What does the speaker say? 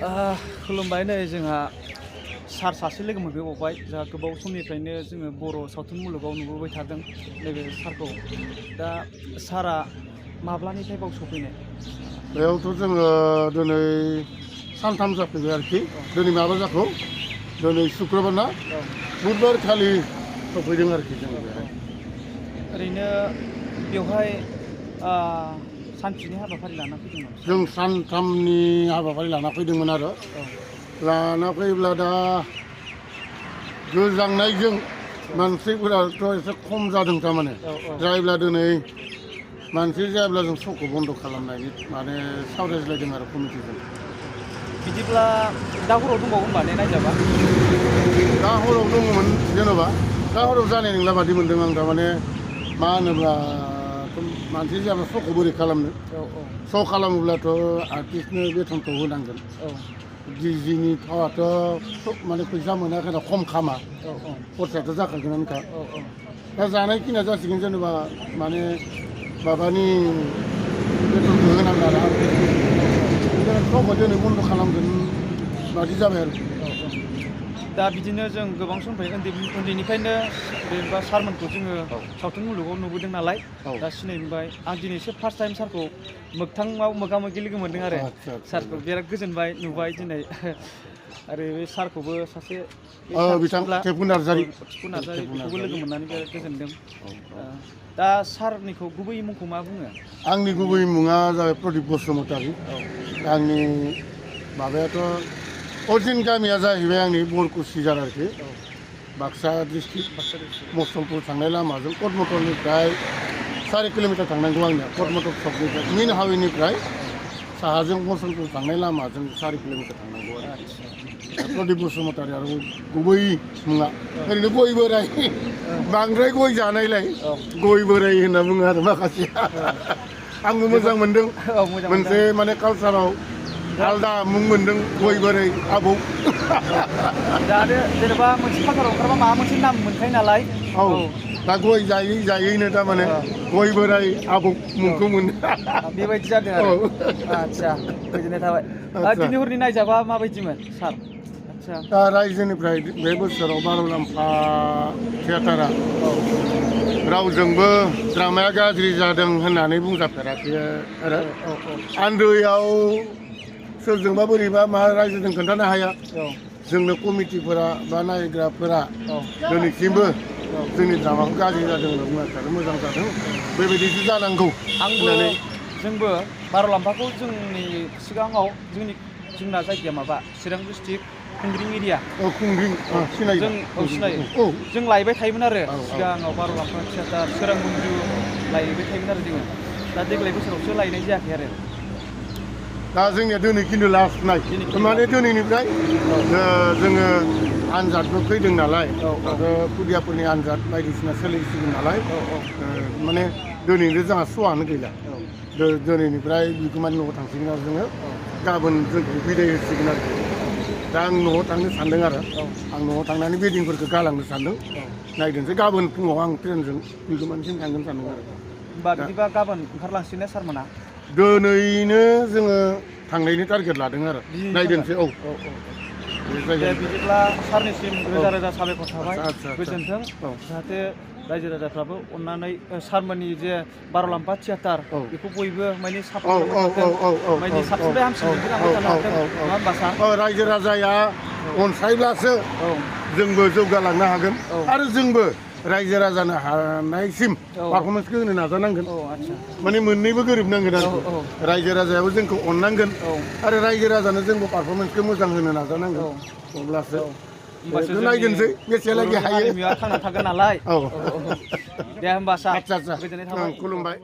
खुलुमबाय नै जोंहा सार सासे लोगो मोनफैबावबाय जोंहा गोबाव समनिफ्रायनो जोङो बर' सावथुन मुलुगाव नुबोबाय थादों नैबे सारखौ दा सारा माब्लानिफ्राय बाव सफैनाय बेयावथ' जोङो दिनै सानथाम जाफैबाय आरोखि दिनै माबा जाखो दिनै सुक्रबार ना बुधबार खालि सफैदों आरोखि जोङो बेहाय ओरैनो बेवहाय सानसेनि हाबाफारि लाना फैदोंमोन जों सानथामनि हाबाफारि लाना फैदोंमोन आरो लाना फैब्ला दा गोजांनायजों मानसिफोराथ' एसे खम जादों थारमाने जायोब्ला दिनै मानसि जायाब्ला जों श'खौ बन्द' खालामनायनि माने सावरायज्लायदों आरो कमिटिजों बिदिब्ला दा हराव दंबावो होनबा ने नायजाबा दा हराव दङमोन जेन'बा दा हराव जानाय नंला बादि मोनदों आं थारमाने मा होनोब्ला मानसि जायाब्ला श'खौ बोरै खालामनो श' खालामोब्लाथ' आर्टिस्टनो बेथनखौ होनांगोन दिजिनि थावाथ' माने फैसा मोनाखै खम खामा खरसायाथ' जाखागोनानोखा दा जानायखिनिया जासिगोन जेनेबा माने माबानि बेथनखौ होनांगौ आरो श'खौ दिनै बन्द' खालामगोन बादि जाबाय आरो दा बिदिनो जों गोबां समनिफ्राय उन्दैनिफ्रायनो जेनेबा सारमोनखौ जोङो सावथुन मुलुगाव नुबोदों नालाय दा सिनाय मोनबाय आं दिनैसो फार्स्ट टाइम सारखौ मोगथाङाव मोगा मोगि लोगो मोनदों आरो सारखौ बिराद गोजोनबाय नुबाय दिनै आरो बे सारखौबो सासे टिपु नार्जारि बेखौबो लोगो मोननानै बिराद गोजोनदों दा सारनिखौ गुबै मुंखौ मा बुङो आंनि गुबै मुङा जाबाय प्रदीप बसुमतारी आंनि माबायाथ' अरिजिन गामिया जाहैबाय आंनि बरकुसिजार आरोखि बाक्सा डिस्ट्रिक्ट मसलपुर थांनाय लामाजों कटमटलनिफ्राय 4 किल'मिटार थांनांगौ आंनिया कटमटल सकनिफ्राय मेन हावेनिफ्राय साहाजों मसलपुर थांनाय लामाजों 4 किल'मिटार थांनांगौ आरो प्रदीप बसुमतारी आरो गुबै मुङा ओरैनो गय बोराय बांद्राय गय जानायलाय गय बोराय होनना बुङो आरो माखासेया आंबो मोजां मोनदों मोनसे माने कालसाराव आलदा मुं मोनदों गय बोराय आबौ दा जेनेबा मोनसे कालसाराव ओंखारबा माबा मोनसे नाम मोनखायो नालाय दा गय जायै जायैनो थारमाने गय बोराय आबौ मुंखौ मोनो बेबायदि जादों आरो आदसा गोजोननाय थाबाय दिनै हरनि नायजाबा माबायदिमोन सार दा रायजोनिफ्राय बे बोसोराव बार'लाम्फा थियेटारा रावजोंबो ड्रामाया गाज्रि जादों होननानै बुंजाफेराखै आरो आन्दोआव सोरजोंबा बोरैबा मा रायजोजों खोन्थानो हाया जोंनो कमिटिफोरा बा नायग्राफोरा दिनैसिमबो जोंनि ड्रामाखौ गाज्रि जादों होनना बुङाखै आरो मोजां जादों बेबायदिसो जानांगौ होननानै जोंबो बार'लाम्फाखौ जोंनि सिगाङाव जोंना जायगाया माबा चिरां डिस्ट्रिक्ट खुंग्रिं एरिया सिनायो जों लायबाय थायोमोन आरो सिगाङाव बार'लाम्फा थियेटार सोरां मन्जु लायबाय थायोमोन आरो जोङो दा देग्लाय बोसोरावसो लायनाय जायाखै आरो दा जोंनिया दिनै खिन्थु लास्ट नाय माने दिनैनिफ्राय जोङो आनजादबो फैदों नालाय आरो खुदियाफोरनि आनजाद बायदिसिना सोलिसिगोन नालाय माने दिनैनो जोंहा श'आनो गैला दिनैनिफ्राय बिगुमानि न'आव थांसिगोन आरो जोङो गाबोन जोंखौ बिदाय होसिगोन आरो दा आं न'आव थांनो सानदों आरो आं न'आव थांनानै बेदिंफोरखौ गालांनो सानदों नायदोंसै गाबोन फुङाव आं ट्रेनजों बिगुमानिसिम थांगोन सानदों आरो होमबा बिदिबा गाबोन ओंखारलांसिगोन ना सारमोना दिनैनो जोङो थांनायनि टारगेट लादों आरो नायदोंसै बिदिब्ला सारनिसिम रोजा रोजा साबायखर थाबाय गोजोन्थों जाहाथे रायजो राजाफ्राबो अननानै सारमोननि जे बार'लाम्फा थियेटार बेखौ बयबो माने सापर्ट माने साबसिननिफ्राय हामसिन दिन्थिलांबाय थानो हाथों नङा होमबा सार रायजो राजाया अनसायब्लासो जोंबो जौगालांनो हागोन आरो जोंबो रायजो राजानो हानायसिम पारफरमेन्सखौ होनो नाजानांगोन माने मोननैबो गोरोबनांगोन आरो रायजो राजायाबो जोंखौ अननांगोन आरो रायजो राजानो जोंबो पारफरमेन्सखौ मोजां होनो नाजानांगोन अब्लासो नायगोनसै बेसेलागि हायो थांना थागोन नालाय दे होमबा सार गोजोननाय थाबाय खुलुमबाय